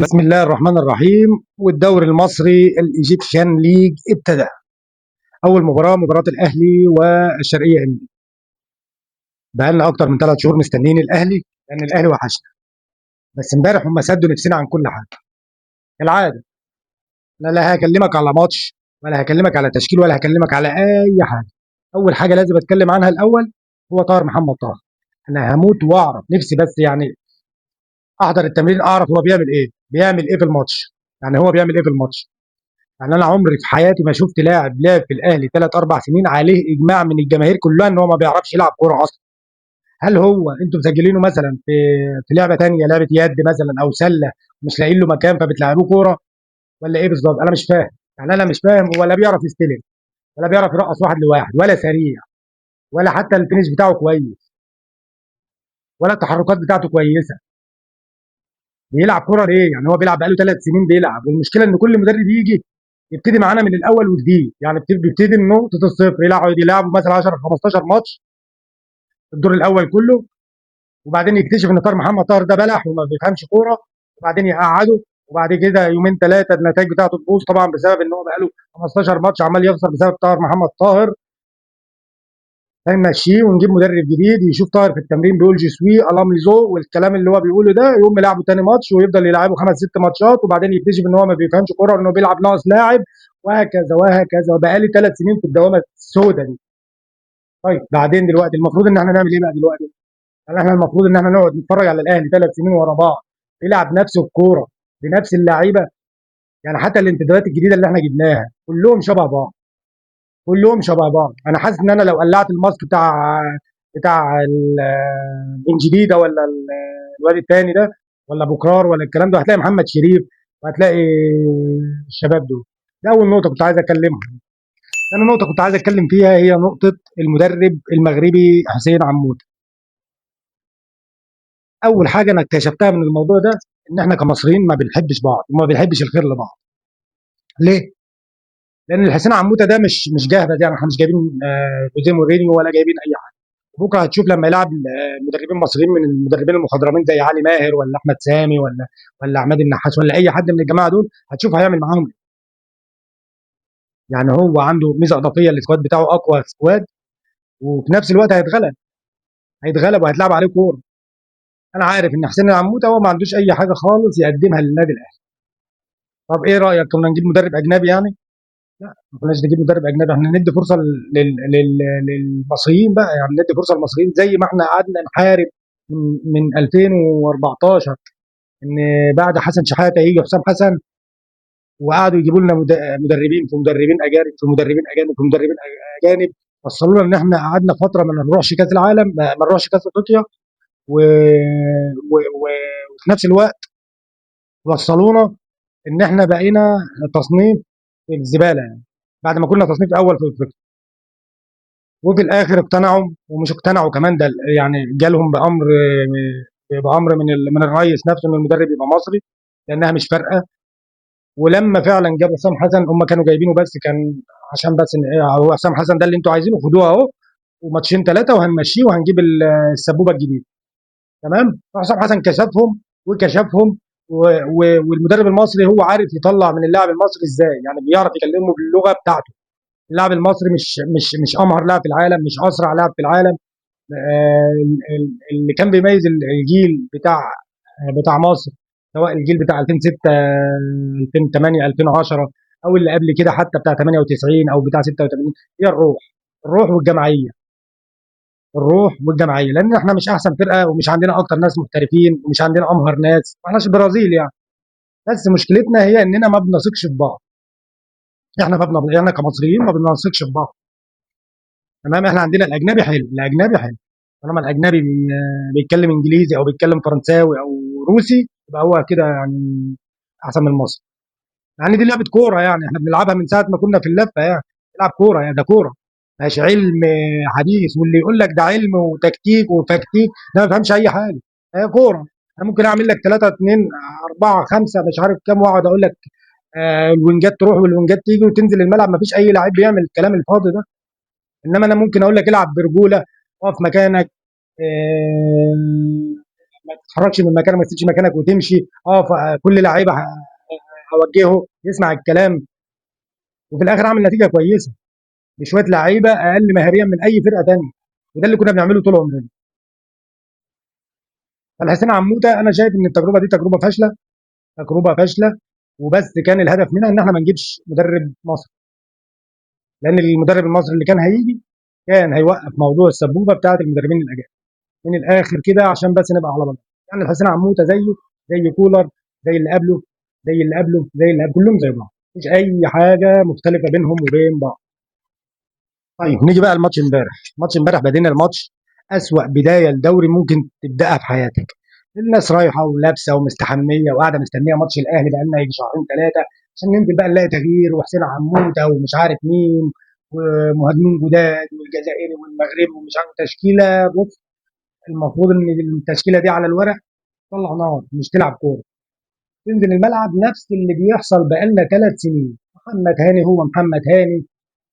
بسم الله الرحمن الرحيم. والدوري المصري ال Egyptian League ابتدى. اول مباراة مباراة الاهلي والشرقية انبي. بقالنا اكتر من 3 شهور مستنيين الاهلي لان الاهلي وحشنا، بس امبارح هم سدوا نفسنا عن كل حاجة كالعادة. انا لا هكلمك على ماتش ولا هكلمك على تشكيل ولا هكلمك على اي حاجة. اول حاجة لازم اتكلم عنها الاول هو طاهر محمد طاهر. انا هموت واعرف نفسي بس يعني احضر التمرين اعرف هو بيعمل ايه، بيعمل ايه في الماتش. يعني هو بيعمل ايه في الماتش؟ يعني انا عمري في حياتي ما شفت لاعب لعب في الاهلي 3 4 سنين عليه اجماع من الجماهير كلها ان هو ما بيعرفش يلعب كورة اصلا. هل هو انتوا مسجلينه مثلا في لعبه ثانية، لعبه يد مثلا او سله، مش لاقيين له مكان فبتلعبوه كورة ولا ايه بالظبط؟ انا مش فاهم. يعني انا مش فاهم، هو لا بيعرف يستلم ولا بيعرف يرقص واحد لواحد ولا سريع ولا حتى ال finish بتاعه كويس ولا التحركات بتاعته كويسة. بيلعب كورة ليه؟ يعني هو بيلعب بقاله 3 سنين بيلعب، والمشكلة ان كل مدرب يجي يبتدي معانا من الاول وجديد. يعني بيبتدي من نقطة الصفر، يلعبوا مثلا 10 15 ماتش الدور الاول كله، وبعدين يكتشف ان طاهر محمد طاهر ده بلح وما بيفهمش كورة، وبعدين يقعده، وبعد كده يومين ثلاثة النتائج بتاعته تبوظ طبعا بسبب ان هو بقاله 15 ماتش عمال يخسر بسبب طاهر محمد طاهر. فنمشيه ونجيب مدرب جديد يشوف طاهر في التمرين بيقول je suis à la maison والكلام اللي هو بيقوله ده، يقوم يلعبه تاني ماتش ويفضل يلعبه 5 6 ماتشات، وبعدين يكتشف ان هو ما بيفهمش كورة وانه بيلعب ناقص لاعب، وهكذا وهكذا. وبقالي 3 سنين في الدوامة السوداء دي. طيب بعدين دلوقتي المفروض ان احنا نعمل ايه بقى دلوقتي؟ يعني احنا المفروض ان احنا نقعد نتفرج على الاهلي 3 سنين ورا بعض بيلعب نفس الكورة بنفس اللعيبة؟ يعني حتى الانتدابات الجديدة اللي احنا جبناها كلهم شبه بعض، كلهم شبه بعض. انا حاسس ان انا لو قلعت ال mask بتاع بن جديدة ولا الواد الثاني ده ولا بوكرار ولا الكلام ده، هتلاقي محمد شريف وهتلاقي الشباب دول. ده اول نقطة كنت عايز اكلمها. ثاني نقطة كنت عايز اتكلم فيها هي نقطة المدرب المغربي حسين عموتة. اول حاجة انا اكتشفتها من الموضوع ده ان احنا كمصريين ما بنحبش بعض وما بنحبش الخير لبعض. ليه؟ لان الحسين عموتة ده مش جاهز، يعني احنا مش جايبين جوزيه مورينيو ولا جايبين اي حاجة. بكره هتشوف لما يلعب مدربين مصريين من المدربين المخضرمين زي علي ماهر ولا احمد سامي ولا عماد النحاس ولا اي حد من الجماعة دول، هتشوف هيعمل معاهم ايه. يعني هو عنده ميزة اضافية، ال squad بتاعه اقوى squad، وفي نفس الوقت هيتغلب وهيتلعب عليه كورة. انا عارف ان حسين العموته هو ما عندوش اي حاجة خالص يقدمها للنادي الاهلي. طب ايه رايك كنا نجيب مدرب اجنبي؟ يعني لا، ما كناش نجيب مدرب اجنبي، احنا ندي فرصة للمصريين بقى. يعني ندي فرصة للمصريين زي ما احنا قعدنا نحارب من 2014 ان بعد حسن شحاته يجي حسام حسن، وقعدوا يجيبوا لنا مدربين في مدربين اجانب في مدربين اجانب في مدربين اجانب، وصلونا ان احنا قعدنا فترة ما نروحش كاس العالم، ما نروحش كاس افريقيا، وفي نفس الوقت وصلونا ان احنا بقينا تصنيف في الزبالة، يعني بعد ما كنا تصنيف اول في افريقيا. وفي الاخر اقتنعوا، ومش اقتنعوا كمان، ده يعني جالهم بامر من الرئيس نفسه ان المدرب يبقى مصري لانها مش فارقه. ولما فعلا جابوا حسام حسن، هم كانوا جايبينه بس كان عشان بس ان إيه، هو حسام حسن ده اللي انتوا عايزينه خدوه اهو، وماتشين 3 وهنمشيه وهنجيب السبوبه الجديدة. تمام. فحسام حسن كشفهم وكشفهم، والمدرب المصري هو عارف يطلع من اللاعب المصري ازاي، يعني بيعرف يكلمه باللغة بتاعته. اللاعب المصري مش امهر لاعب في العالم، مش اسرع لاعب في العالم. اللي كان بيميز الجيل بتاع مصر، سواء الجيل بتاع 2006 2008 2010 او اللي قبل كده حتى بتاع 98 او بتاع 86، هي الروح، الروح والجماعيه، الروح والجماعيه. لان احنا مش احسن فرقه ومش عندنا اكتر ناس محترفين ومش عندنا امهر ناس، ما احناش البرازيل يعني. بس مشكلتنا هي اننا ما بنثقش في بعض. احنا كمصريين ما بنثقش في بعض. تمام. احنا عندنا الاجنبي حلو، الاجنبي حلو، طالما الاجنبي بيتكلم انجليزي او بيتكلم فرنساوي او روسي يبقى هو كده يعني احسن من المصري. يعني دي لعبه كورة، يعني احنا بنلعبها من ساعة ما كنا في اللفة، يعني نلعب كورة، يعني ده كورة مش علم حديث. واللي يقول لك ده علم وتكتيك وفاكتيك ده ما بيفهمش اي حاجة، هي كورة. انا ممكن اعمل لك 3 2 4 5 مش عارف كام، واقعد اقول لك الوينجات تروح والوينجات تيجي وتنزل الملعب، ما فيش اي لعيب بيعمل الكلام الفاضي ده. انما انا ممكن اقول لك العب برجوله، اقف مكانك، ما تتحركش من مكانك، ما تسيبش مكانك وتمشي. كل لعيبة اوجهه يسمع الكلام، وفي الاخر اعمل نتيجة كويسة بشوية لعيبة اقل مهاريا من اي فرقه ثانية، وده اللي كنا بنعمله طول عمرنا. فالحسين عموتة انا شايف ان التجربة دي تجربه فاشلة، تجربه فاشلة، وبس كان الهدف منها ان احنا ما نجيبش مدرب مصري، لان المدرب المصري اللي كان هيجي كان هيوقف موضوع السبوبه بتاعه المدربين الاجانب من الاخر كده، عشان بس نبقى على بعض. يعني الحسين عموتة زيه زي كولر، زي اللي قبله، زي اللي قبله، زي اللي قبله، كلهم زي بعض، مفيش اي حاجة مختلفة بينهم وبين بعض. طيب نيجي بقى الماتش امبارح. ماتش امبارح بدينا الماتش اسوأ بداية لدوري ممكن تبداها في حياتك. الناس رايحة ولابسه ومستحميه وقاعدة مستنيه ماتش الاهلي بقى لنا يجي شهرين ثلاثة عشان ننزل بقى نلاقي تغيير، وحسين عموتة ومش عارف مين، ومهاجمين جداد، والجزائري والمغربي ومش عارف تشكيله. بص، المفروض ان التشكيلة دي على الورق تطلع نار، مش تلعب كورة. تنزل الملعب نفس اللي بيحصل بقالنا 3 سنين. محمد هاني هو محمد هاني،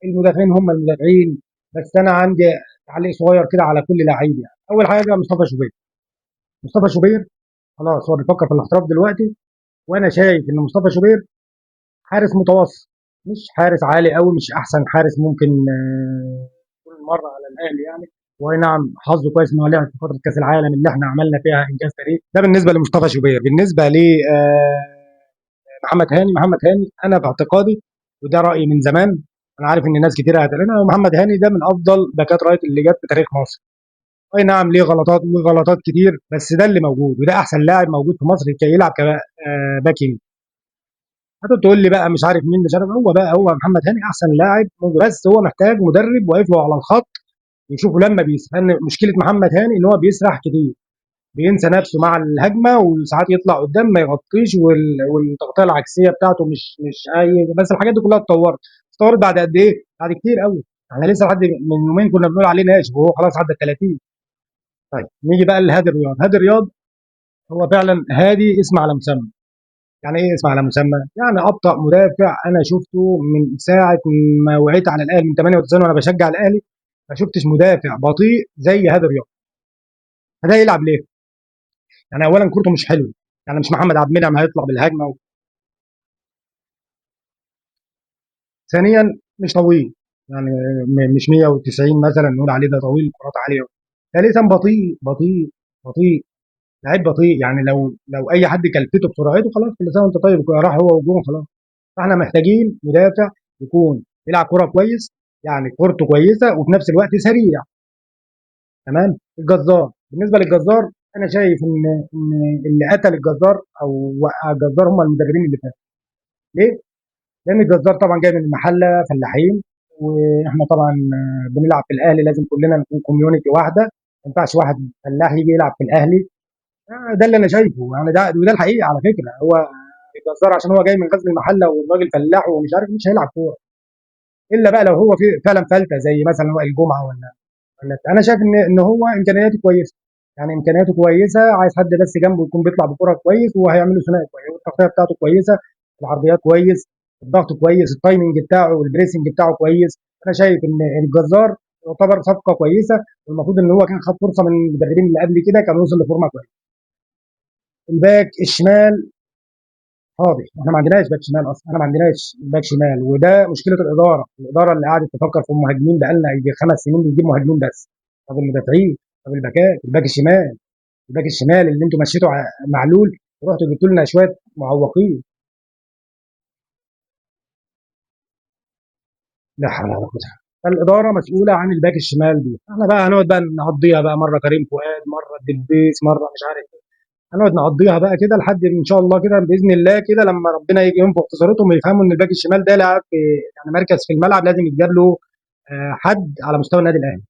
المدافعين هم المدافعين. بس انا عندي تعليق صغير كده على كل لعيب. يعني اول حاجة مصطفى شوبير. مصطفى شوبير خلاص هو بيفكر في الاحتراف دلوقتي، وانا شايف ان مصطفى شوبير حارس متوسط، مش حارس عالي قوي، مش احسن حارس ممكن كل مرة على الاهلي يعني. واي نعم حظه كويس ان هو لعب في فترة كاس العالم اللي احنا عملنا فيها انجاز تاريخي. ده بالنسبة لمصطفى شوبير. بالنسبة ل محمد هاني، محمد هاني انا باعتقادي وده رايي من زمان، انا عارف ان ناس كتير هتقول محمد هاني ده من افضل باكات right اللي جت في تاريخ مصر. اي نعم ليه غلطات وغلطات كتير، بس ده اللي موجود، وده احسن لاعب موجود في مصر كي يلعب كباك يمين. هتقعد تقول لي بقى مش عارف مين مش عارف، هو بقى هو محمد هاني احسن لاعب موجود، بس هو محتاج مدرب واقف له على الخط يشوفه لما بيسرح. لان مشكلة محمد هاني ان هو بيسرح كتير، بينسى نفسه مع الهجمة، وساعات يطلع قدام ما يغطيش، والتغطيه العكسيه بتاعته مش اي. بس الحاجات دي كلها اتطورت، اتطورت بعد قد ايه؟ بعد كتير قوي. احنا لسه لحد من يومين كنا بنقول عليه ناشف وهو خلاص عدى 30. طيب نيجي بقى لهادي الرياض. هادي الرياض هو فعلا هادي اسم على مسمى. يعني ايه اسم على مسمى؟ يعني ابطا مدافع انا شفته من ساعة ما وعيت على الاهلي من 98 وانا بشجع الاهلي، ما شفتش مدافع بطيء زي هادي الرياض. فده يلعب ليه؟ يعني اولا كورته مش حلوة، يعني مش محمد عبد المنعم هيطلع بالهجمه ثانيا مش طويل، يعني مش 190 مثلا نقول عليه ده طويل كرات عالية. ثالثا بطيء بطيء بطيء، لعيب بطيء، يعني لو اي حد كلفته بسرعته خلاص كل سنة وانت طيب، راح هو وجون خلاص. فاحنا محتاجين مدافع يكون بيلعب كورة كويس، يعني كورته كويسة وفي نفس الوقت سريع. تمام. الجزار، بالنسبة للجزار انا شايف ان اللي قتل الجزار او وقع الجزار هم المدربين اللي فاتوا. ليه؟ لان الجزار طبعا جاي من المحلة فلاحين، واحنا طبعا بنلعب في الاهلي لازم كلنا نكون community واحدة، ما ينفعش واحد فلاح يجي يلعب في الاهلي. ده اللي انا شايفه يعني، ده وده الحقيقة على فكرة. هو الجزار عشان هو جاي من غزل المحلة والراجل فلاح ومش عارف، مش هيلعب كورة الا بقى لو هو في فعلا فلته زي مثلا وائل جمعه ولا. انا شايف ان هو امكانياته كويسة، يعني امكانياته كويسة، عايز حد بس جنبه يكون بيطلع بكوره كويس وهيعمل له ثنائي كويس، والتغطيه بتاعته كويسة، العرضيات كويس، الضغط كويس، ال timing بتاعه وال pressing بتاعه كويس. انا شايف ان الجزار يعتبر صفقة كويسة، والمفروض ان هو كان خد فرصة من المدربين اللي قبل كده كان وصل لفورمه كويسة. الباك الشمال فاضي، احنا ما عندناش باك شمال اصلا، احنا ما عندناش باك شمال، وده مشكلة الادارة، الادارة اللي قعدت تفكر في المهاجمين بقالنا يجي 5 سنين بنجيب مهاجمين بس. طب المدافعين، طب الباكات، الباك الشمال، الباك الشمال اللي انتم مشيتوا معلول ورحتوا جبتوا لنا شوية معوقين. لا حول ولا قوة. فالاداره مسؤولة عن الباك الشمال دي. احنا بقى هنقعد بقى نقضيها بقى مرة كريم فؤاد، مرة الدبيس، مرة مش عارف ايه، هنقعد نقضيها بقى كده لحد ان شاء الله كده باذن الله كده لما ربنا يجي ينفخ في صورتهم ويفهموا ان الباك الشمال ده لاعب في يعني مركز في الملعب لازم يتجاب له حد على مستوى النادي الاهلي.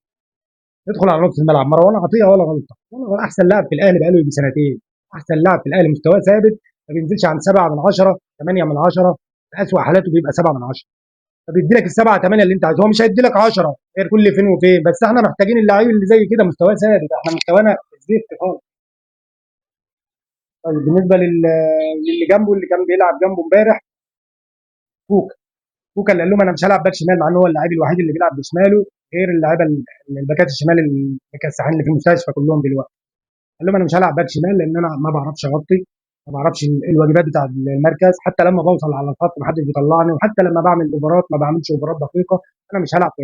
ندخل على نص الملعب، مروان عطية ولا غلطه، ولا احسن لاعب في الاهلي بقاله يجي سنتين، احسن لاعب في الاهلي، مستواه ثابت، ما بينزلش عن 7 من 10، 8 من 10، في اسوء حالاته بيبقى 7 من 10. فبيدي لك ال7 8 اللي انت عايزه، هو مش هيدي لك 10 غير كل فين وفين، بس احنا محتاجين اللعيب اللي زي كده مستواه ثابت، احنا مستوانا زفت خالص. طيب بالنسبة للي جنبه اللي كان بيلعب جنبه امبارح كوكا، كوكا اللي قال لهم انا مش هلعب باك شمال، مع ان هو اللاعب الوحيد اللي بيلعب بشماله غير اللعيبة الباكات الشمال المكسحين اللي في المستشفى كلهم دلوقتي. قال لهم انا مش هلعب back شمال لان انا ما بعرفش اغطي، ما بعرفش الواجبات بتاع المركز، حتى لما بوصل على الخط ما حدش بيطلعني، وحتى لما بعمل اوفرات ما بعملش اوفرات دقيقة، انا مش هلعب في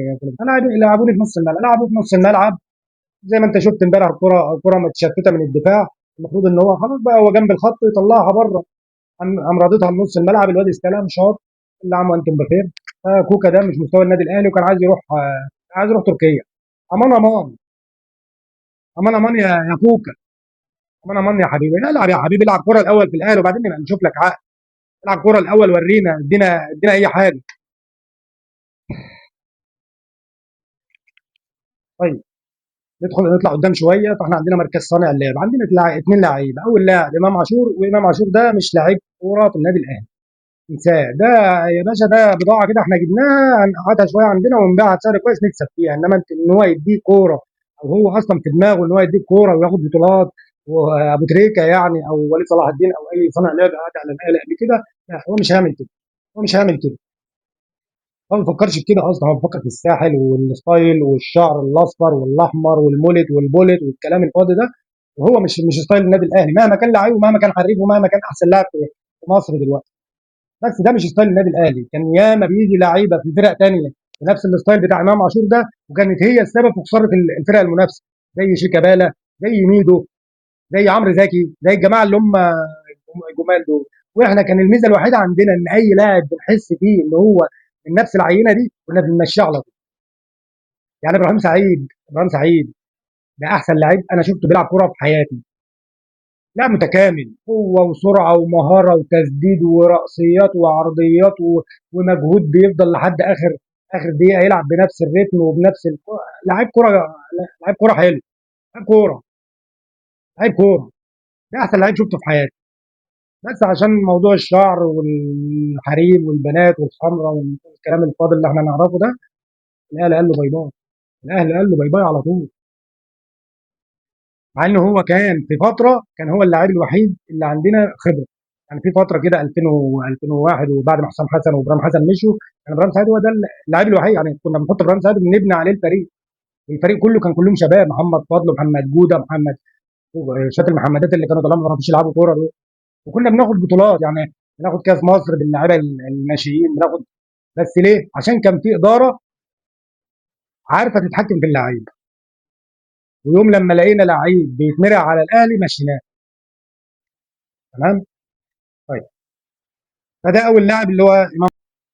لعبوني في نص الملعب، لعبوا في نص الملعب زي ما انت شفت امبارح. الكره متشتته من الدفاع، المفروض ان هو خلاص بقى هو جنب الخط يطلعها بره، قام راددها لنص الملعب، الواد استلم شاط، كل عام وانتم بخير. كوكا ده مش مستوى النادي الاهلي، وكان عايز يروح، عايز يروح تركيا. امان امان امان امان يا كوكا، امان امان يا حبيبي، لا العب يا حبيبي، العب كورة الاول في الاهلي وبعدين نبقى نشوف لك عقد. العب كورة الاول ورينا، ادينا اي حاجة. طيب نطلع قدام شوية. فاحنا عندنا مركز صانع اللعب، عندنا 2 لعيبة. اول لاعب امام عاشور، وامام عاشور ده مش لعيب كورة في النادي الاهلي، انساه ده يا باشا، ده بضاعة كده احنا جبناها هنقعدها شوية عندنا ونبيعها بسعر كويس نكسب فيها. انما انت ان هو يديك كورة، او هو اصلا في دماغه ان هو يديك كورة وياخد بطولات، وابو تريكه يعني او وليد صلاح الدين او اي صانع لعب قعد على الاهلي قبل كده، لا هو مش هيعمل كده، هو مش هيعمل كده، هو ما بيفكرش في كده اصلا. هو بيفكر في الساحل وال style والشعر الاصفر والاحمر وال mullet والبولت والكلام الفاضي ده، وهو مش style النادي الاهلي مهما كان لعيب ومهما كان حريف ومهما كان احسن لاعب في مصر دلوقتي، بس ده مش style النادي الاهلي. كان ياما بيجي لعيبة في فرق ثانية بنفس ال style بتاع امام عاشور ده، وكانت هي السبب في خسارة الفرق المنافسة، زي شيكابالا، زي ميدو، زي عمرو زكي، زي الجماعة اللي هم الجمال دول. واحنا كان الميزة الوحيدة عندنا ان اي لاعب بنحس فيه ان هو من نفس العينة دي كنا بنمشيه على طول. يعني ابراهيم سعيد ده احسن لعيب انا شفته بيلعب كورة في حياتي، لاعب متكامل، قوة وسرعة ومهارة وتسديد ورأسيات وعرضيات ومجهود، بيفضل لحد اخر دقيقة يلعب بنفس الريتم وبنفس لعيب كورة، لعيب كورة حلو، لعيب كورة، لعيب كورة، ده احسن لعيب شفته في حياتي. بس عشان موضوع الشعر والحريم والبنات والخمره والكلام الفاضي اللي احنا نعرفه ده، الاهلي قال له bye bye، الاهلي قال له bye bye على طول. مع ان هو كان في فترة كان هو اللاعب الوحيد اللي عندنا خبره، يعني في فترة كده 2001 وبعد ما حسام حسن وابراهيم حسن مشوا، كان ابراهيم سعيد هو ده اللاعب الوحيد، يعني كنا بنحط ابراهيم سعيد وبنبني عليه الفريق، والفريق كله كان كلهم شباب، محمد فضل ومحمد جوده محمد شات المحمدات اللي كانوا طالعين ما بيعرفوش يلعبوا كورة دول، وكنا بناخد بطولات، يعني بناخد كاس مصر باللاعيبه الناشئين، بناخد، بس ليه؟ عشان كان في ادارة عارفه تتحكم في اللعيبة. ويوم لما لقينا لعيب بيتمرع على الاهلي مشيناه. تمام؟ طيب فده اول لاعب اللي هو امام.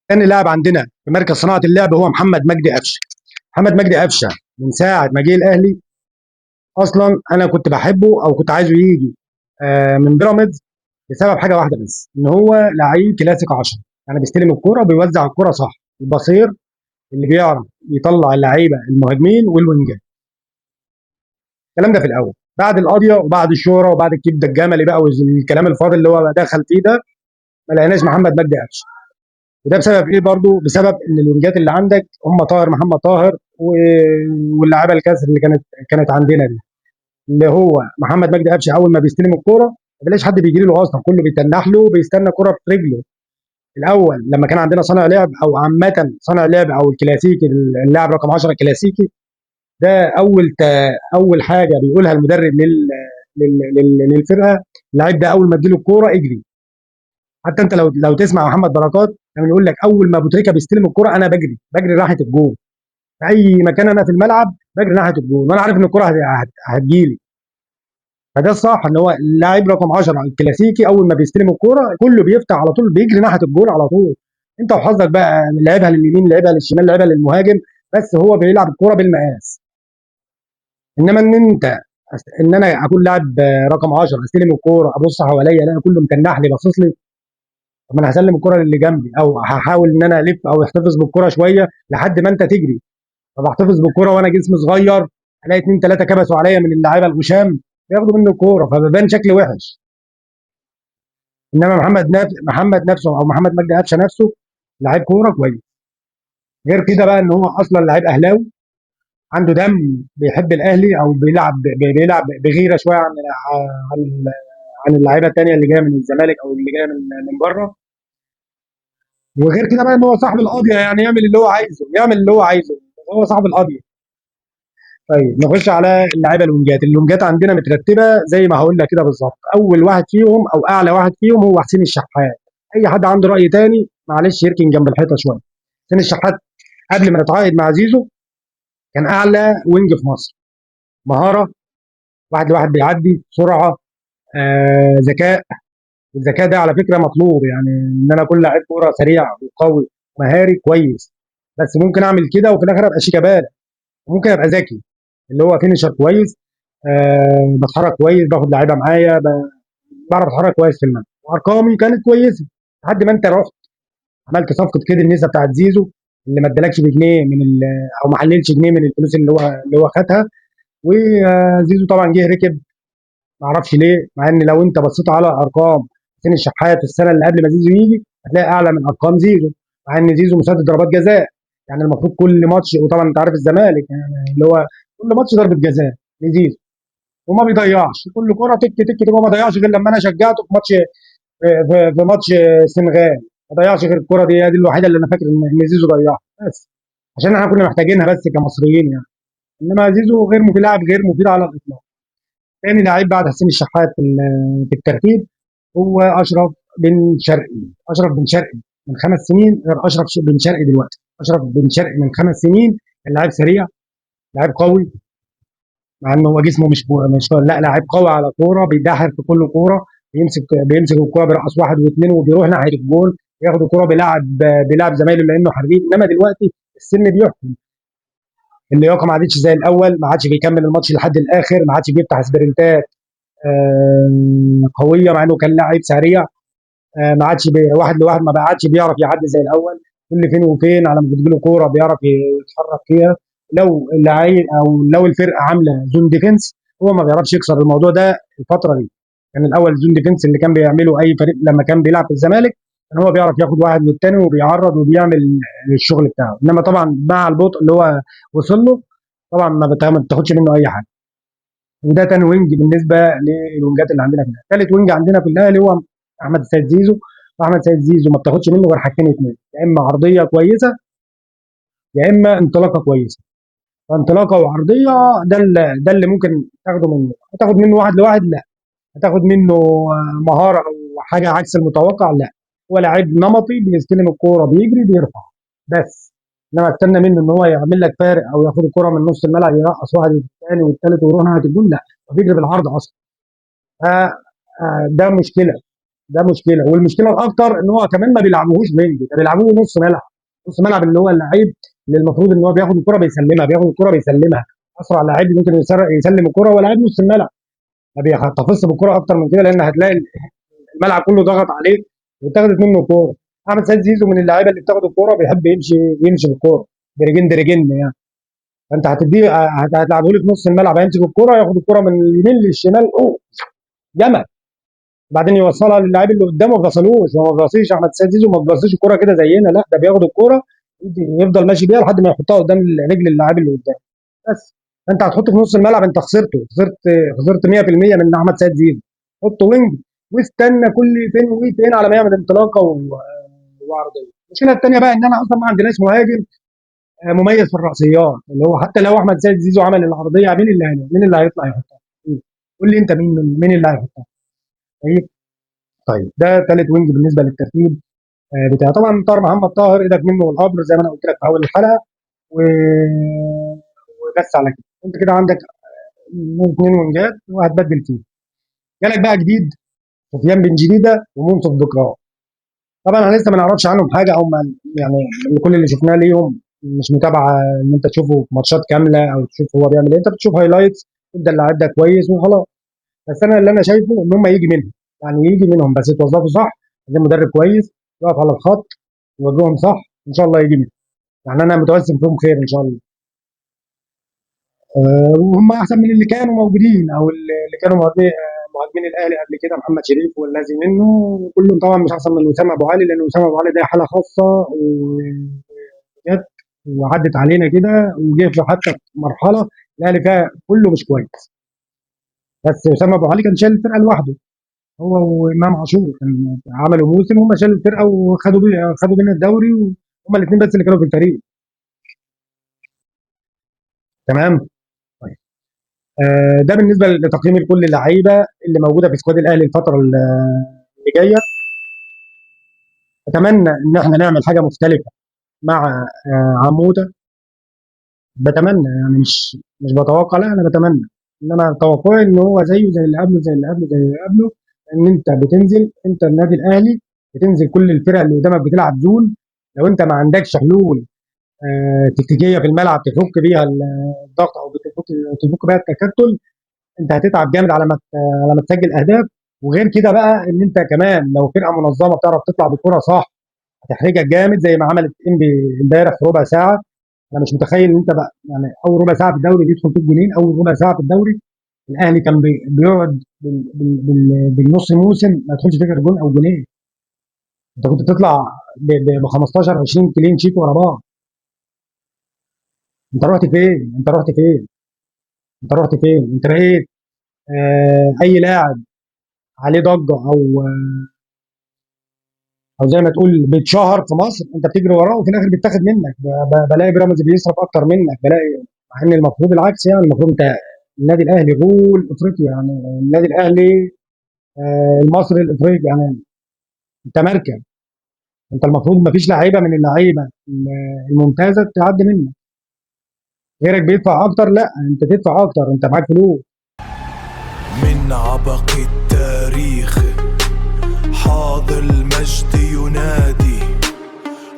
ثاني لاعب عندنا في مركز صناعة اللعب هو محمد مجدي قفشه. محمد مجدي قفشه من ساعة ما جه الاهلي اصلا انا كنت بحبه او كنت عايزه يجي من بيراميدز بسبب حاجة واحدة بس، ان هو لعيب كلاسيك 10، يعني بيستلم الكورة وبيوزع الكورة صح، البصير اللي بيعرف يطلع اللعيبة المهاجمين والوينجات. الكلام ده في الاول، بعد القضية وبعد الشهرة وبعد الكبده الجملي بقى والكلام الفاضي اللي هو دخل فيه ده، ما لقيناش محمد مجدي قفشه. وده بسبب ايه برضو؟ بسبب ان الوينجات اللي عندك هم طاهر محمد طاهر واللاعيبه الكسر اللي كانت عندنا دي، اللي هو محمد مجدي قفشه اول ما بيستلم الكورة ما بيلاقيش حد بيجري له اصلا، كله بيتنح له بيستنى كورة في رجله. الاول لما كان عندنا صانع لعب او عامة صانع لعب او الكلاسيكي، اللاعب رقم 10 الكلاسيكي ده، اول حاجة بيقولها المدرب للفرقة، اللعيب ده اول ما تجيله الكورة اجري. حتى انت لو تسمع محمد بركات كان يقول لك اول ما ابو تريكه بيستلم الكورة انا بجري ناحية الجون، في اي مكان انا في الملعب بجري ناحية الجون، وانا عارف ان الكورة هتجيلي. فده الصح، ان هو اللاعب رقم 10 الكلاسيكي اول ما بيستلم الكورة كله بيفتح على طول، بيجري ناحية الجون على طول. انت وحظك بقى، لعبها لليمين لعبها للشمال لعبها للمهاجم، بس هو بيلعب الكورة بالمقاس. انما ان انا اكون لاعب رقم 10 استلم الكورة ابص حواليا الاقي كله متنح لي باصص لي، طب ما انا هسلم الكورة للي جنبي، او هحاول ان انا الف او احتفظ بالكورة شوية لحد ما انت تجري. طب احتفظ بالكورة وانا جسمي صغير، الاقي 2 3 كبسوا عليا من اللعيبة الغشام بياخدوا مني الكورة، فببان شكلي وحش. انما محمد نفسه او محمد مجدي قفشه نفسه لعيب كورة كويس. غير كده بقى ان هو اصلا لعيب اهلاوي، عنده دم، بيحب الاهلي، او بيلعب بغيره شوية عن اللعيبة الثانية اللي جاية من الزمالك او اللي جاية من بره. وغير كده بقى ان هو صاحب القضية، يعني يعمل اللي هو عايزه، يعمل اللي هو عايزه، هو صاحب القضية. طيب نخش على اللعيبة الونجات. الونجات عندنا مترتبة زي ما هقول لك كده بالظبط. اول واحد فيهم او اعلى واحد فيهم هو حسين الشحات. اي حد عنده راي تاني معلش يركن جنب الحيطة شوية. حسين الشحات قبل ما نتعاقد مع زيزو كان اعلى wing في مصر، مهارة، واحد لواحد بيعدي، سرعة، ذكاء. والذكاء ده على فكرة مطلوب، يعني ان انا اكون لعيب كورة سريع وقوي ومهاري كويس، بس ممكن اعمل كده وفي الاخر ابقى شيكابالا. وممكن ابقى ذكي اللي هو finisher كويس، بتحرك كويس، باخد لعيبة معايا، بعرف اتحرك كويس في الملعب، وارقامي كانت كويسة لحد ما انت رحت عملت صفقة كده النسا بتاعت زيزو اللي ما ادالكش بجنيه من او ما حللش جنيه من الفلوس اللي هو خدها. وزيزو طبعا جه ركب، ما اعرفش ليه، مع ان لو انت بصيت على ارقام حسين الشحات السنة اللي قبل ما زيزو يجي هتلاقي اعلى من ارقام زيزو، مع ان زيزو مسدد ضربات جزاء، يعني المفروض كل ماتش، وطبعا انت عارف الزمالك يعني اللي هو كل ماتش ضربه جزاء لزيزو وما بيضيعش، كل كره تك تك تك، وما ضيعش غير لما انا شجعته في ماتش في ماتش السنغال، ما ضيعش غير الكره دي، دي الوحيدة اللي انا فاكر ان زيزو ضيعها، بس عشان احنا كنا محتاجينها بس كمصريين يعني. انما زيزو غير مفيد، لاعب غير مفيد على الاطلاق. ثاني لعيب بعد حسين الشحات في الترتيب هو اشرف بن شرقي. اشرف بن شرقي من 5 سنين غير اشرف بن شرقي دلوقتي. اشرف بن شرقي من 5 سنين كان لاعب سريع، لاعب قوي، مع انه هو جسمه مش لا، لاعب قوي على كورة، بيدحر في كل كورة، بيمسك الكورة بيرقص واحد واثنين وبيروح ناحية الجول، بياخد الكورة بيلعب زمايله لانه حريف. انما دلوقتي السن بيحكم، اللياقة ما عادتش زي الاول، ما عادش بيكمل الماتش لحد الاخر، ما عادش بيفتح سبرنتات قوية مع انه كان لاعب سريع، ما عادش واحد لواحد ما عادش بيعرف يعدي زي الاول، كل فين وفين على ما بتجيله كورة بيعرف يتحرك فيها. لو اللعيب او لو الفرقة عامله zone defense هو ما بيعرفش يكسر الموضوع ده الفترة دي. كان الاول zone defense اللي كان بيعمله اي فريق لما كان بيلعب في الزمالك كان هو بيعرف ياخد واحد من الثاني وبيعرض وبيعمل الشغل بتاعه، انما طبعا مع البطء اللي هو وصل له طبعا ما بتاخدش منه اي حاجة. وده تاني wing بالنسبة للوينجات اللي عندنا في الاهلي. ثالث wing عندنا في الاهلي هو احمد السيد زيزو. واحمد سيد زيزو ما بتاخدش منه غير حاجتين اثنين، يا اما عرضية كويسة يا اما انطلاقة كويسة. فانطلاقه وعرضيه ده اللي ممكن تاخده منه. هتاخد منه واحد لواحد؟ لا. هتاخد منه مهارة او حاجة عكس المتوقع؟ لا. هو لعيب نمطي بيستلم الكورة بيجري بيرفع بس، انما استنى منه ان هو يعمل لك فارق او ياخد الكورة من نص الملعب يرقص واحد والثاني والثالث ويروح ناحية الجون، لا، هو بيجري بالعرض اصلا. ده مشكلة، ده مشكلة. والمشكلة الاكتر ان هو كمان ما بيلعبوهوش wing، ده بيلعبوه نص ملعب. نص ملعب اللي هو اللعيب اللي المفروض ان هو بياخد الكورة بيسلمها، بياخد الكورة بيسلمها، اسرع لعيب ممكن يسلم الكورة هو لعيب نص الملعب، ما بيحتفظش بالكورة اكتر من كده لان هتلاقي الملعب كله ضغط عليه واتاخدت منه الكورة. احمد سيد زيزو من اللعيبة اللي بتاخد الكورة بيحب يمشي بالكورة درجين درجين يعني، فانت هتلعبه لي في نص الملعب هيمسك الكورة ياخد الكورة من اليمين للشمال، اوه جمل، بعدين يوصلها للاعيب اللي قدامه ما بيصلوش، هو ما بيباصيش احمد سيد زيزو ما بيباصيش الكورة كده زينا، لا ده بياخد الكورة يفضل ماشي بيها لحد ما يحطها قدام رجل اللاعب اللي قدامه بس. فانت هتحطه في نص الملعب انت خسرته، خسرت 100% من احمد سيد زيزو. حطه wing واستنى كل فين وفين على ما يعمل انطلاقة وعرضيه. المشكلة الثانية بقى ان انا اصلا ما عندناش مهاجم مميز في الراسيات، اللي هو حتى لو احمد سيد زيزو عمل العرضية مين اللي هيطلع يحطها؟ قول لي انت مين اللي هيحطها؟ طيب ده ثالث wing بالنسبة للترتيب بتاعه. طبعا طاهر محمد طاهر ايدك منه والقبر زي ما انا قلت لك في اول الحلقة، وبس على كده. انت كده عندك 2 وينجات وهتبدل فيه. جالك بقى جديد سفيان بن جديدة ومنصف بكرة. طبعا احنا لسه ما نعرفش عنهم حاجة، او ما يعني كل اللي شفناه ليهم مش متابعه ان انت تشوفه في ماتشات كاملة او تشوف هو بيعمل ايه، انت بتشوف highlights تبدا اللاعب ده كويس وخلاص. بس انا اللي انا شايفه ان هم يجي منهم، يعني يجي منهم بس يتوظفوا صح، عايزين مدرب كويس يقف على الخط يوجههم صح، ان شاء الله يجي منهم. يعني انا متوسم فيهم خير ان شاء الله. وهم احسن من اللي كانوا موجودين او اللي كانوا مهاجمين الاهلي قبل كده، محمد شريف والذي منه، كلهم طبعا مش احسن من وسام ابو علي، لان وسام ابو علي ده حاله خاصة وجت وعدت علينا كده، وجه في حتى مرحلة الاهلي فيها كله مش كويس، بس وسام ابو علي كان شايل الفرقة لوحده، هو وامام عاشور كان عملوا موسم وهم شالوا الفرقة وخدوا خدوا بينا الدوري، وهم الاثنين بس اللي كانوا في الفريق. تمام. طيب ده بالنسبة لتقييم لكل اللعيبة اللي موجودة في squad الاهلي الفترة اللي جاية. اتمنى ان احنا نعمل حاجة مختلفة مع عموتة، بتمنى يعني مش بتوقع، لا انا بتمنى. انما توقعي ان هو زيه زي اللي قبله زي اللي قبله زي اللي قبله، ان انت بتنزل، انت النادي الاهلي بتنزل كل الفرق اللي قدامك بتلعب zone. لو انت ما عندكش حلول تكتيكية في الملعب تفك بيها الضغط او تفك بيها التكتل، انت هتتعب جامد على ما تسجل اهداف. وغير كده بقى ان انت كمان لو فرقه منظمة بتعرف تطلع بالكرة صح هتحرجك جامد، زي ما عملت انبي امبارح في ربع ساعة. انا مش متخيل ان انت بقى يعني اول ربع ساعة في الدوري بيدخل فيك جونين. اول ربع ساعة في الدوري الاهلي كان بيقعد بالنص موسم ما يدخلش فيك غير جون او جونين. انت كنت بتطلع ب 15 20 clean sheet ورا بعض. انت رحت فين؟ انت رحت فين؟ انت رحت فين؟ انت بقيت اي لاعب عليه ضجه او زي ما تقول بيتشهر في مصر، انت بتجري وراه وفي الاخر بيتاخد منك. بلاقي بيراميدز بيصرف اكتر منك، بلاقي مع ان المفروض العكس، يعني المفروض انت النادي الاهلي غول افريقيا، يعني النادي الاهلي المصري الافريقي، يعني انت مركب، انت المفروض ما فيش لعيبة من اللعيبة الممتازة تعدي منك، غيرك بيدفع اكتر، لا انت تدفع اكتر، انت معاك فلوس. من عبق التاريخ حاضر المجد ينادي،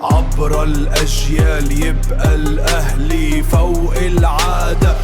عبر الأجيال يبقى الأهلي فوق العادة.